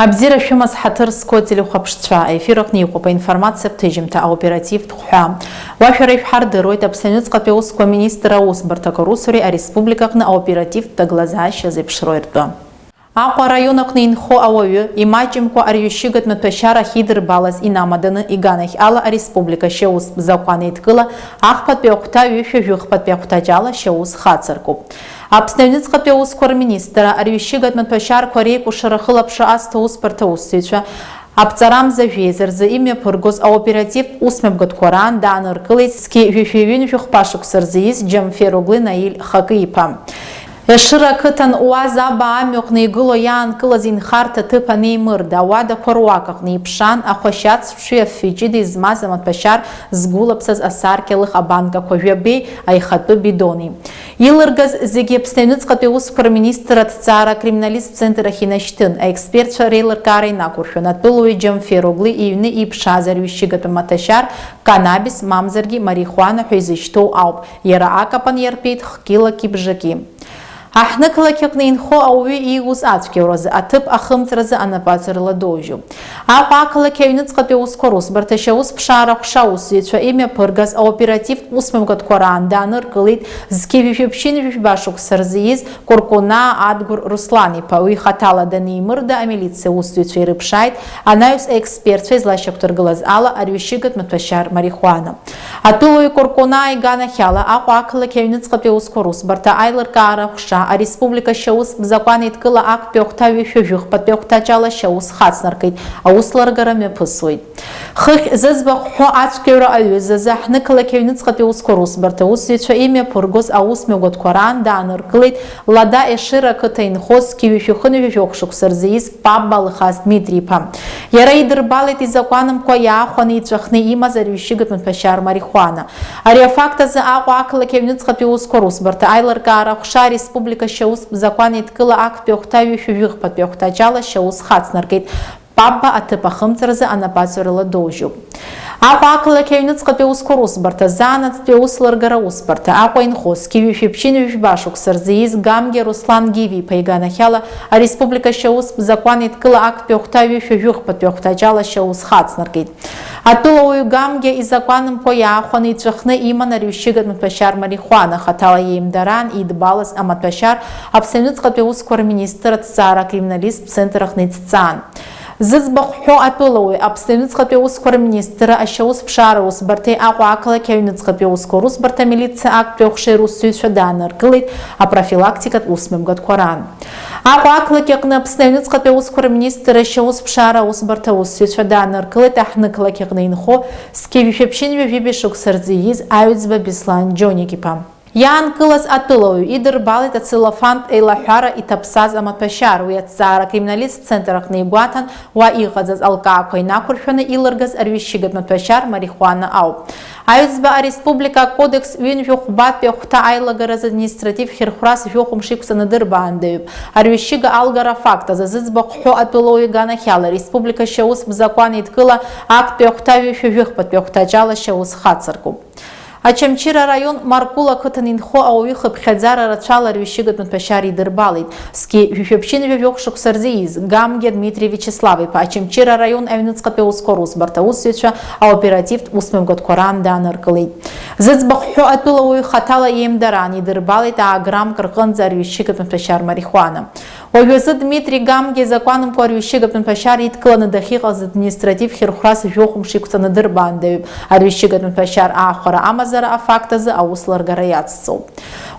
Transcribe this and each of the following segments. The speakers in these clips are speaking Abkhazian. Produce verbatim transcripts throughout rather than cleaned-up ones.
Абзиара шәымаз, ҳаҭыр зқәу ателехәаԥшцәа, аефир аҟны иҟоуп аинформациатә ҭыжьымҭа, аоперативтә хҳәаа. Уа шәара ишәҳардыруеит Аԥсны аҩныҵҟатәи аусқәа министр аусбарҭа аусуреи ареспублика аҟны аоперативтә ҭагылазаашьа зеиԥшроу ртәы. Аҟәа араион аҟны инхо ауаҩы, имаҷымкәа арҩышьыгатә маҭәашьара ахьидырбалаз инамаданы иганахь ала ареспублика шьаустә закәан еидкыла ахԥатәи ахәҭа ҩышәи жәыхԥатәи ахәҭаҷ ала шьаус хацыркуп. Аԥсны аҩныҵҟатәи аусқәа рминистрра арҩышьыгатә маҭәашьарқәа реикәыршара ахылаԥшра азҭо аусбарҭа аусзуҩцәа аԥҵарамза жәеиза рзы имҩаԥыргоз аоперативтә усмҩаԥгатәқәа раан дааныркылеит зқьи жәшәи ҩынҩажәи хәба шықәса рзы ииз Џьамфер Оглы Наиль Хакы-иԥа. Ешыра ақыҭан Уаз Аба амҩаҟны игылоу иаанкылаз инхарҭа ҭыԥ анеимырда, ауадақәа руак аҟны иԥшаан, ахәашьац ԥшшәи афҩы ҷыдеи змаз амаҭәашьар згәылаԥсаз асаркьалых абанкақәа жәабеи аихатәы бидони. Илыргаз зегьы Аԥсны аҩныҵҟатәи аусқәа рминистр аҭҵаара акриминалисттә центр ахь инашьҭын, аекспертцәа реилыркаара инақәыршәон, атәылауаҩ Џьамфер Оглы иҩны иԥшааз арҩышьыгатә маҭәашьар канабис, мамзаргьы марихуана ҳәа изышьҭоу ауп, иара акапан иартәеит хкилаки бжаки. Аҳҭнықалақь аҟны инхо ауаҩы ииуз ацәгьауразы, аҭыԥ ахымҵразы анапаҵаҩрала доужьуп. Аҟәа ақалақь аҩныҵҟатәи аусқәа русбарҭа ашьаусԥшаара аҟәша аусзуҩцәа имҩаԥыргаз аоперативтә усмҩаԥгатәқәа раан дааныркылеит зқьи жәшәи ԥшьынҩажәи жәба шықәса рзы ииз Кәыркәынаа Адгәыр Руслан-иԥа, уи хаҭала данеимырда амилициа усзуҩцәа ирыԥшааит анаҩс аекспертцәа излашьақәдыргылаз ала арҩышьыгатә маҭәашьар марихуана. Атәылауаҩ Кәыркәынаа иганахьала Аҟәа ақалақь аҩныҵҟатәи аусқәа русбарҭа аилыркаара аҟәша ареспублика шьаустә закәан еидкыла актәи ахәҭа ҩышәи жәыхԥатәи ахәҭаҷ ала шьаус хацнаркит, аусеилыргара мҩаԥысуеит. Хыхь зыӡбахә ҳәо ацәгьоура аҩызазы аҳҭнықалақь аҩныҵҟатәи аусқәа русбарҭа аусзуҩцәа имҩаԥыргоз аусмҩаԥгатәқәа раан дааныркылеит Лада Ешыра ақыҭа инхоз зқьи жәшәи хынҩажәи жәохә шықәса рзы ииз Папба Алхас Дмитри-иԥа. Иара идырбалеит изакәанымкәа иаахәаны иҵәахны имаз арҩышьыгатә маҭәашьар марихуана. Ари афакт азы Аҟәа ақалақь аҩныҵҟатәи аусқәа русбарҭа аилыркаара аҟәша ареспублика шьаустә закәан еидкыла актәи ахәҭа ҩышәи жәыхԥатәи ахәҭаҷ ала шьаус хацнаркит. Папба аҭыԥ ахымҵразы анапаҵаҩрала доужьуп. Аҟәа ақалақь аҩныҵҟатәи аусқәа русбарҭа, заанаҵтәи аусеилыргара усбарҭа, Аҟәа инхо зқьи жәшәи ԥшьынҩажәи жәба шықәса рзы ииз Гамгиа Руслан Гиви-иԥа иганахьала ареспублика шьаустә закәан еидкыла актәи ахәҭа ҩышәи жәыхԥатәи ахәҭаҷ ала шьаус хацнаркит. Атәылауаҩ Гамгиа изакәанымкәа иаахәаны иҵәахны иман арҩышьыгатә маҭәашьар марихуана, хаҭала иеимдараан идбалаз амаҭәашьар Аԥсны аҩныҵҟатәи аусқәа рминистр аҭҵаара акриминалисттә центр аҟны иҭҵаан. Зыӡбахә ҳәо атәылауаҩ Аԥсны аҩныҵҟатәи аусқәа рминистрра ашьаусԥшаара усбарҭеи Аҟәа ақалақь аҩныҵҟатәи аусқәа русбарҭа амилициа актәи аҟәшеи русзуҩцәа дааныркылеит апрофилактикатә усмҩаԥгатәқәа раан. Аҟәа ақалақь аҟны Аԥсны аҩныҵҟатәи аусқәа рминистрра ашьаусԥшаара аусбарҭа аусзуҩцәа дааныркылеит аҳҭнықалақь аҟны инхо зқьи жәшәи ԥшьынҩажәи жәибжь шықәса рзы ииз Аҩӡба Беслан Џьоник-иԥа. Иаанкылаз атәылауаҩ идырбалеит ацеллофантә еилаҳәара иҭаԥсаз амаҭәашьар, уи аҭҵаара акриминалисттә центр аҟны игәаҭан, уа иҟаӡаз алкаақәа инақәыршәаны илыргаз арҩышьыгатә маҭәашьар марихуана ауп. Аҩӡба ареспублика акодекс ҩынҩажәи хәбатәи ахәҭа аилагаразы административ хьырхәрас жәохә мшы иқәҵаны дырбаандаҩуп. Арҩышьыга алгара афакт азы зыӡбахә ҳәо атәылауаҩ иганахьала ареспублика шьаустә закәан еидкыла актәи ахәҭа ҩышәи жәыхԥатәи ахәҭаҷ ала шьаус хацыркуп. Очамчыра араион Маркул ақыҭан инхо ауаҩы хыԥхьаӡара рацәала арҩышьыгатә маҭәашьар идырбалеит. Зқьи жәшәи ԥшьынҩажәи жәохә шықәса рзы ииз Гамгиа Дмитри Виачеслав-иԥа Очамчыра араион аҩныҵҟатәи аусқәа русбарҭа аусзуҩцәа аоперативтә усмҩаԥгатәқәа раан дааныркылеит. Зыӡбахә ҳәо атәылауаҩ хаҭала иеимдараан идырбалеит аа граммк рҟынӡа арҩышьыгатә маҭәашьар марихуана. Уажәазы Дмитри Гамгиа изакәанымкәа арҩышьыгатә маҭәашьар идкыланы дахьыҟаз административ хьырхәрас жәохә мшы иқәҵаны дырбаандаҩуп. Арҩышьыгатә маҭәашьар аахәара амазара афакт азы аусеилыргара иацҵоуп.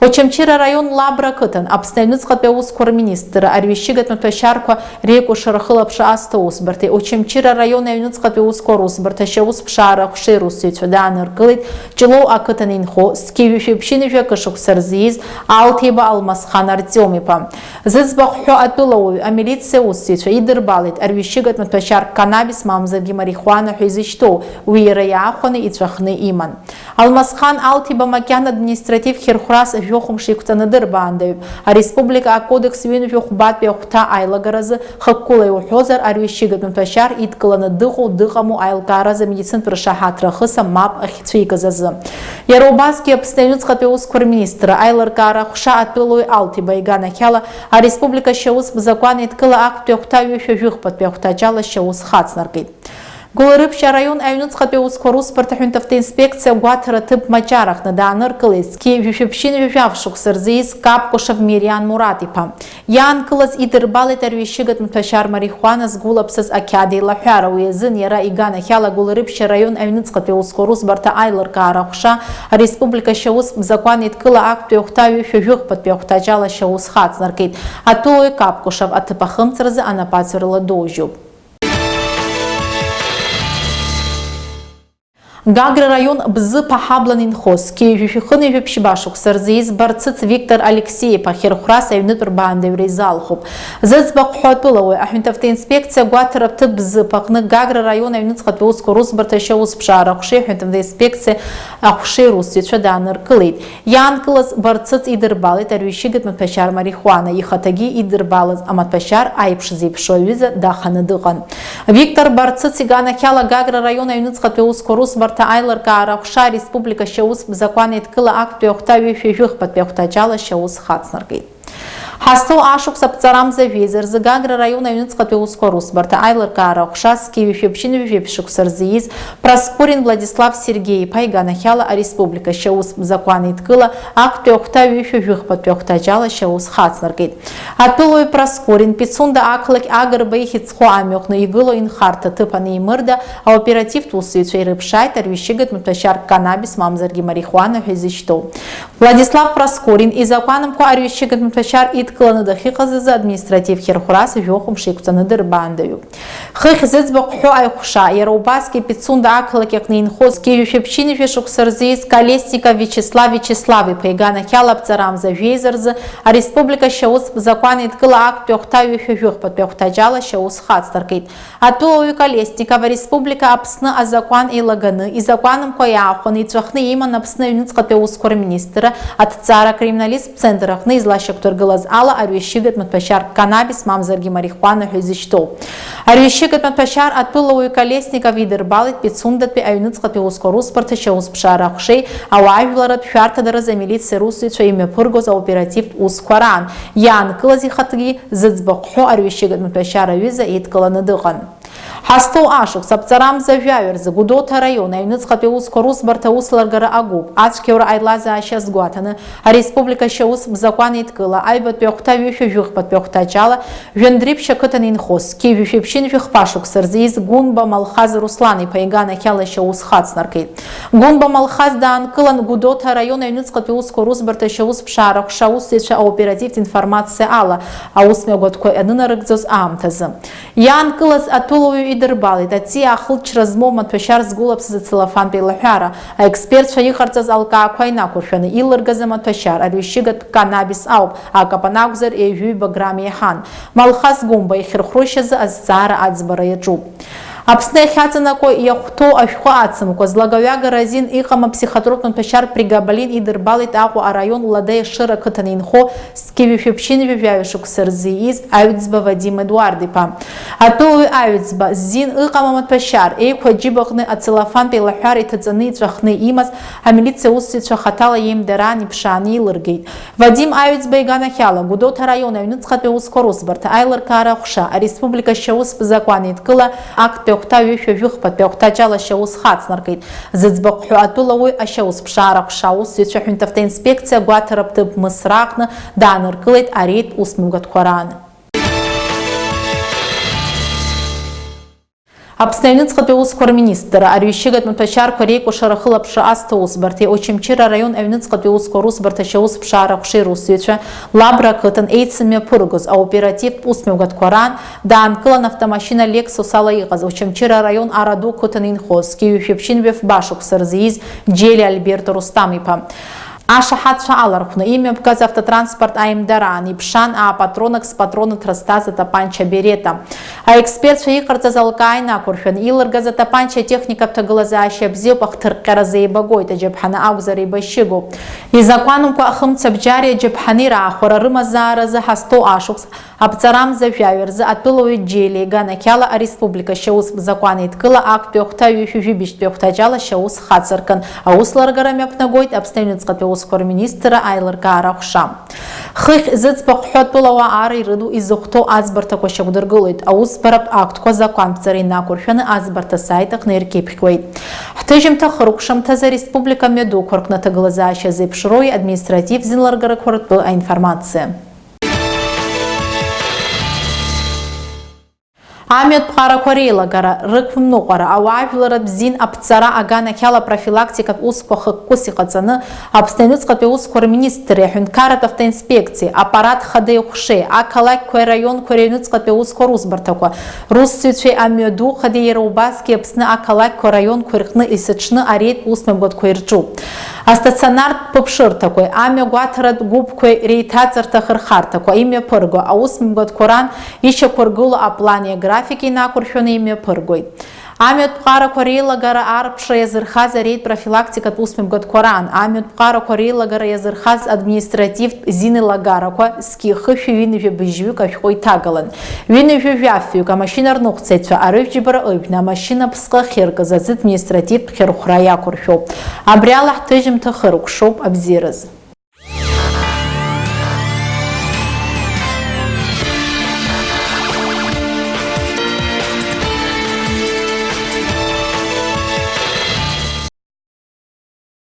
Очамчыра араион Лабра ақыҭан Аԥсны аҩныҵҟатәи аусқәа рминистрра арҩышьыгатә маҭәашьарқәа реикәыршара ахылаԥшра азҭо аусбарҭеи Очамчыра араион аҩныҵҟатәи аусқәа русбарҭа ашьаусԥшаара аҟәшеи русзуҩцәа дааныркылеит Ҷлоу ақыҭан инхо зқьи жәшәи ԥшьынҩажәи акы шықәса рзы ииз Алҭеиба Алмасхан Артиом-иԥа. Зыӡбахә ҳәо атәылауаҩ амилициа аусзуҩцәа идырбалеит арҩышьыгатә маҭәашьар канабис мамзаргьы марихуана ҳәа изышьҭоу, уи иара иаахәаны иҵәахны иман. Алмасхан Алҭеиба макьана административ хьырхәрас жәохә мшы иқәҵаны дырбаандаҩуп. Ареспублика акодекс ҩынҩажәи хәбатәи ахәҭа аилагаразы, хықәкыла иуҳәозар, арҩашьыгатә маҭәашьар идкыланы дыҟоу, дыҟаму аилкааразы амедицинтә ршаҳаҭра ахысам мап ахьцәикыз азы. Иара убасгьы Аԥсны аҩныҵҟатәи аусқәа рминистрра аилыркаара аҟәша атәылауаҩ Алҭиба иганахьала ареспублика ашьаустә закәан еидкыла актәи ахәҭа ҩышәи жәыхԥатәи ахәҭаҷ ала ашьаус хацнаркит. Гәылрыԥшь араион аҩныҵҟатәи аусқәа русбарҭа аҳәынҭавтоинспекциа агәаҭара ҭыԥ маҷарахны дааныркылеит зқьи жәшәи ԥшьынҩажәи жәаф шықәса рзы ииз Капкушев Мириан Мураҭ-иԥа. Иаанкылаз идырбалеит арҩашьыгатә маҭәашьар марихуана згәылаԥсаз ақьаад еилаҳәара. Уи азын иара иганахьала Гәылрыԥшь араион аҩныҵҟатәи аусқәа русбарҭа аилыркаара аҟәша ареспублика ашьаустә закәан еидкыла актәи ахәҭа ҩышәи жәыхԥатәи ахәҭаҷ ала ашьаус хацнаркит. Атәылауаҩ Капкушев аҭыԥ ахымҵразы анапаҵаҩрала доужьуп. Гагра раион Бзыԥ аҳаблан инхоз, зқьи жәшәи хынҩажәи ԥшьба шықәса рзы ииз Барцыц Виктор Алексеи-иԥа хьырхәрас аҩнытә рбаандаҩра изалхуп. Зыӡбахә ҳәоу атәылауаҩ аҳәынҭавтоинспекциа агәаҭара ҭыԥ Бзыԥ аҟны Гагра раион аҩныҵҟатәи аусқәа русбарҭа ашьаусԥшаара аҟәшеи аҳәынҭавтоинспекциа аҟәшеи русзуҩцәа дааныркылеит. Иаанкылаз Барцыц идырбалеит арҩашьыгатә маҭәашьар марихуана, ихаҭагьы идырбалаз амаҭәашьар аиԥш зеиԥшу аҩыза даханы дыҟан. Виктор Барцыц иганахьала Гагра раион аҩныҵҟатәи аусқәа русбарҭа аилыркаара аҟәша ареспублика ашьаустә закәан еидкыла актәи ахәҭа ҩышәи жәыхԥатәи ахәҭаҷ ала ашьаус хацнаркит. Ҳазҭоу ашықәс аԥҵарамза жәеиза рзы Гагра раион аҩныҵҟатәи аусқәа русбарҭа аилыркаара аҟәша зқьи жәшәи ԥшьынҩажәи жәаф шықәса рзы ииз Проскурин Владислав Сергеи-иԥа иганахьала ареспублика ашьаустә закәан еидкыла актәи ахәҭа ҩышәи жәыхԥатәи ахәҭаҷ ала ашьаус хацнаркит. Атәылауаҩ Проскурин Пицунда ақалақь Агрба ихьӡ зху амҩаҟны игылоу инхарҭа ҭыԥ анеимырда, аоперативтә усзуҩцәа ирыԥшааит арҩашьыгатә маҭәашьар каннабис мамзаргьы марихуана ҳәа изышьҭоу. Владислав Проскурин изакәанымкәа арҩашьыгатә маҭәашьар идкыланы дахьыҟаз азы административ хьырхәрас жәохә мшы иқәҵаны дырбаандаҩуп. Хыхь зыӡбахә ҳәоу аиҟәша, иара убасгьы Пицунда ақалақь аҟны инхоз, зқьи жәшәи ԥшьынҩажәи шықәса рзы ииз Колесников Виачеслав Виачеслав-иԥа иганахьала аԥҵарамза жәеиза рзы ареспублика ашьаустә закәан еидкыла актәи ахәҭа ҩышәи жәыхԥатәи ахәҭаҷ ала ашьаус хацнаркит. Атәылауаҩ Колесников ареспублика Аԥсны азакәан еилаганы, изакәанымкәа иаахәаны иҵәахны иман Аԥсны аҩныҵҟатәи аусқәа рминистрра аҭҵаара акриминалисттә центр аҟны излашьақәдыргылаз ала арҩашьыгатә маҭәашьар каннабис мамзаргьы марихуана ҳәа изышьҭоу. Арҩашьыгатә маҭәашьар атәылауаҩ Колесников идырбалеит Пицундатәи аҩныҵҟатәи аусқәа русбарҭа ашьаусԥшаара аҟәшеи ауаажәларратә шәарҭадаразы амилициа русзуҩцәа имҩаԥыргоз аоперативтә усқәа раан, иаанкылаз ихаҭагьы зыӡбахә ҳәоу арҩашьыгатә маҭәашьар аҩыза идкыланы дыҟан. Ҳазҭоу ашықәс аԥҵарамза жәаҩа рзы Гәдоуҭа араион аҩныҵҟатәи аусқәа русбарҭа аусеилыргара агәыԥ ацәгьоура аилазаашьа азгәаҭаны ареспублика ашьаустә закәан еидкыла аҩбатәи ахәҭа ҩышәи жәыхԥатәи ахәҭаҷ ала Жәандриԥшь ақыҭан инхоз, зқьи жәшәи ԥшьынҩажәи хԥа шықәса рзы ииз Гәынба Малхаз Руслан-иԥа иганахьала ашьаус хацнаркит. Гәынба Малхаз даанкылан Гәдоуҭа араион аҩныҵҟатәи аусқәа русбарҭа ашьаусԥшаара аҟәша аусзуҩцәа аоперативтә информациа ала аусмҩаԥгатәқәа анынарыгӡоз аамҭазы. Иаанкылаз атәылауаҩ идырбалеит аҵиаа ахылҵшьҭра змоу амаҭәашьар згәылаԥсаз ацеллофантә еилаҳәара, аекспертцәа иҟарҵаз алкаақәа инақәыршәаны илыргаз амаҭәашьар арҩашьыгатә каннабис ауп, акапан акәзар, ҩажәи ҩба грамм иаҳан. Малхаз Гәымба ихьырхәрышьазы азҵаара аӡбара иаҿуп. Аԥсны иахьаҵанакуа иахәҭоу ашәҟәы ацымкәа, злагаҩагара азин иҟам аԥсихотроптә маҭәашьар прегабалин идырбалеит Аҟәа араион Ладеи Шыра ақыҭан инхо, зқьи жәшәи ԥшьынҩажәи жәаҩа шықәса рзы ииз Аҩӡба Вадим Едуард-иԥа. Атәылауаҩ Аҩӡба, зин ыҟам амаҭәашьар, еиқәа аџьыбаҟны ацеллофантә еилаҳәара иҭаҵаны иҵәахны имаз амилициа усзуҩцәа хаҭала иеимдараан иԥшааны илыргеит. Вадим Аҩӡба иганахьала, Гәдоуҭа араион аҩныҵҟатәи аусқәа русбарҭа аилыркаара аҟәша, ареспублика ашьаустә закәан еидкыла актәи ахәҭа ҩышәи жәыхԥатәи ахәҭаҷ ала ашьаус хацнаркит. Зыӡбахә ҳәоу атәылауаҩ ашьаусԥшаара аҟәша аусзуҩцәа аҳәынҭавтоинспекциа агәаҭаратә ҭыԥ Мысра аҟны дааныркылеит ареид усмҩаԥгатәқәа раан. Аԥсны аҩныҵҟатәи аусқәа рминистрра арҩашьыгатә маҭәашьарқәа реикәыршара ахылаԥшра азҭо усбарҭеи Очамчыра араион аҩныҵҟатәи аусқәа русбарҭа ашьаусԥшаара аҟәшеи русзуҩцәа Лабра ақыҭан еицымҩаԥыргоз аоперативтә усмҩаԥгатәқәа раан даанкылан автомашьына Lexus ала иҟаз Очамчыра араион Араду қыҭан инхоз зқьи жәшәи ԥшьынҩажәи фба шықәса рзы ииз Џьелиа Альберт Рустам-иԥа. Ашаҳаҭцәа алархәны имҩаԥгаз автотранспорт аимдараан иԥшаан аапатронак спатроны ҭрызҭаз атапанча Берета. Аекспертцәа иҟарҵаз алкаа инақәыршәаны илыргаз атапанча атехникатә ҭагылазаашьа бзиоуп, ахҭырҟьаразы еибагоит, аџьаԥҳаны акәзар еибашьыгоуп. Изакәанымкәа ахымцабџьари аџьаԥҳани раахәара рымазааразы ҳазҭоу ашықәс Аԥҵарамза жәаҩа рзы атәылауаҩ Џьелиа иганахьала ареспублика шьаус закәан еидкыла актәи ахәҭа ҩышәи жәибжьтәи ахәҭаҷ ала шьаус хацыркын. Аус ларгара мҩаԥнагоит Аԥсны аҩныҵҟатәи аусқәа рминистрра аилыркаара аҟәша. Хыхь зыӡбахә ҳәо атәылауаа ара ирыду изыхәҭоу аӡбарҭақәа шьақәдыргылоит. Аусбаратә актқәа закәанԥҵара инақәыршәаны аӡбарҭа асаит аҟны иркьыԥхьуеит. Ҳҭыжьымҭа хыркәшамҭазы ареспублика мҩадуқәа рҟны аҭагылазаашьа зеиԥшроуи административ зинларгарақәа ртәы аинформациа. Амҩатә ԥҟарақәа реилагара, рықәныҟәара, ауаажәларратә зин аԥҵара аганахьала профилактикатә усқәа хықәкыс иҟаҵаны, Аԥсны аҩныҵҟатәи аусқәа рминистрреи аҳәынҭқарратә автоинспекциеи, аппарат хада ихәшеи, ақалақьқәеи араионқәеи рыҩныҵҟатәи аусқәа русбарҭақәа, русзуҩцәеи амҩаду хадеи иара убасгьы Аԥсны ақалақьқәа раионқәеи рҟны есыҽны ареид усмҩаԥгатәқәа ирҿуп. Астационартә ԥыԥшырҭақәеи амҩагәаҭаратә гәыԥқәеи реиҭаҵырҭа ахырхарҭақәа имҩаԥырго аусмҩаԥгатәқәа раан ишьақәыргылоу аплани аграфики инақәыршәаны имҩаԥыргоит. Амҩатә ԥҟарақәа реилагара арԥшра иазырхаз ареид профилактикатә усмҩаԥгатәқәа раан, амҩатә ԥҟарақәа реилагара иазырхаз административтә зинеилагарақәа зқьи хышәи ҩынҩажәи быжьҩык ашәҟәы иҭагалан. Ҩынҩажәи жәафҩык амашьына рныҟәцаҩцәа арыжәтә џьбара ыжәны амашьына ԥсҟы ахьыркыз азы административтә хьырхәра иақәыршәоуп. Абри ала ҳҭыжьымҭа хыркәшоуп абзиаразы.